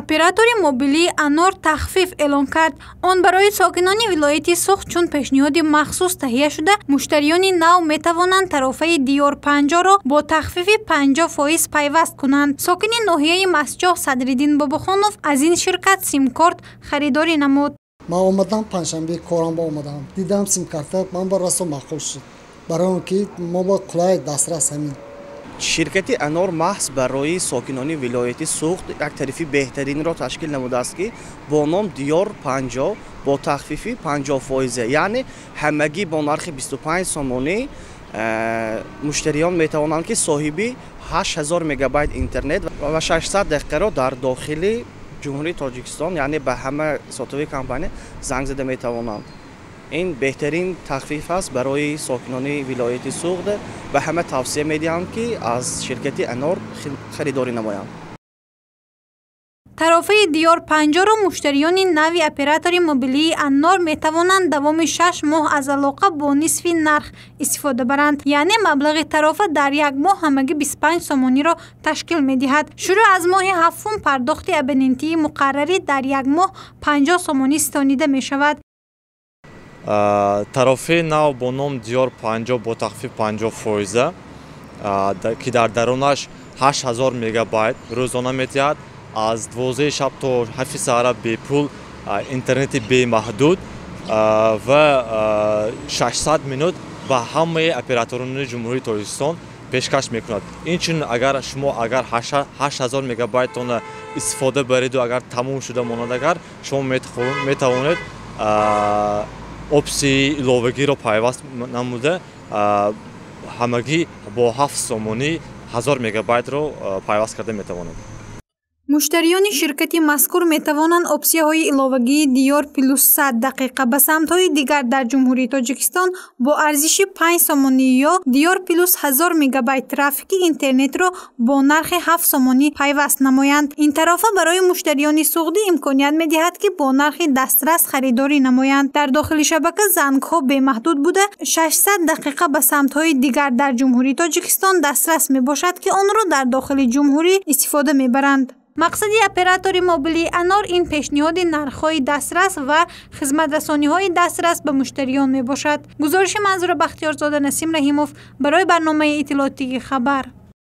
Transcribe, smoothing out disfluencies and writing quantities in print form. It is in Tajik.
Оператори мобилии «Анор» тахфиф эълон кард. Он барои сокинони вилояти Суғд чун пешниҳоди махсус таҳия шуда, муштариёни нав метавонанд тарофаи «Диёр 50-ро» бо тахфифи 50% пайваст кунанд. Сокини ноҳияи Мастчоҳ Садриддин Бобохонов аз ин ширкат симкорт харидорӣ намуд. Ман омадам панҷшанбе, корам ба омадам, дидам симкарта, ман ба расо маъқул шуд, барои он ки мо ба қулай дастрас ҳамин. Ширкати «Анор» маҳз барои сокинони вилояти Суғд як тарифи беҳтаринро ташкил намудааст, ки бо ном «Диёр 50» бо тахфифи 50%, яъне ҳамагӣ бо нархи 25 сомонӣ муштариён метавонанд, ки соҳиби 8000 мегабайт интернет ва 600 дақиқаро дар дохили Ҷумҳурии Тоҷикистон, яъне ба ҳама сотовый компания занг зада метавонанд. Ин беҳтарин тахфиф аст барои сокинони вилояти Суғд. Ба ҳама тавсия медиҳам, ки аз ширкати «Анор» харидорӣ намоянд. Тарофаи «Диёр 50-ро» муштариёни нави оператори мобилии «Анор» метавонанд давоми 6 моҳ аз алоқа бо нисфи нарх истифода баранд, яъне маблағи тарофа дар як моҳ ҳамагӣ 25 сомониро ташкил медиҳад. Шурӯъ аз моҳи ҳафтум пардохти абонентии муқаррарӣ дар як моҳ 50 сомонӣ ситонида мешавад. Тарофаи нав бо ном «Диёр 50» бо тахфиф 50%, ки дар дарунаш 8000 мегабайт рӯзона медиҳад, аз 12-и шаб то 7-и саҳара бепул интернети бемаҳдуд ва 600 минут ба ҳамаи операторони Ҷумҳурии Тоҷикистон пешкаш мекунад. Инчунин, агар шумо агар 8000 мегабайтона истифода бариду, агар тамом шуда монад, агар шумо метавонед опсияи иловагиро пайваст намуда, ҳамагӣ бо 7 сомонӣ 1000 мегабайтро пайваст карда метавонед. Муштариёни ширкати мазкур метавонанд опсияҳои иловагии «Диёр плюс 100 дақиқа» ба самтҳои дигар дар Ҷумҳурии Тоҷикистон бо арзиши 5 сомонӣ ё «Диёр плюс 1000 мегабайт» трафики интернетро бо нархи 7 сомонӣ пайваст намоянд. Ин тарофа барои муштариёни суғдӣ имконият медиҳад, ки бо нархи дастрас харидорӣ намоянд. Дар дохили шабака зангҳо бемаҳдуд буда, 600 дақиқа ба самтҳои дигар дар Ҷумҳурии Тоҷикистон дастрас мебошад, ки онро дар дохили ҷумҳурӣ истифода мебаранд. Мақсади оператори мобилии «Анор» ин пешниҳоди нархҳои дастрас ва хизматрасониҳои дастрас ба муштариён мебошад. Гузориши Манзура Бахтиёрзода, Насим Раҳимов барои барномаи иттилоотии «Хабар».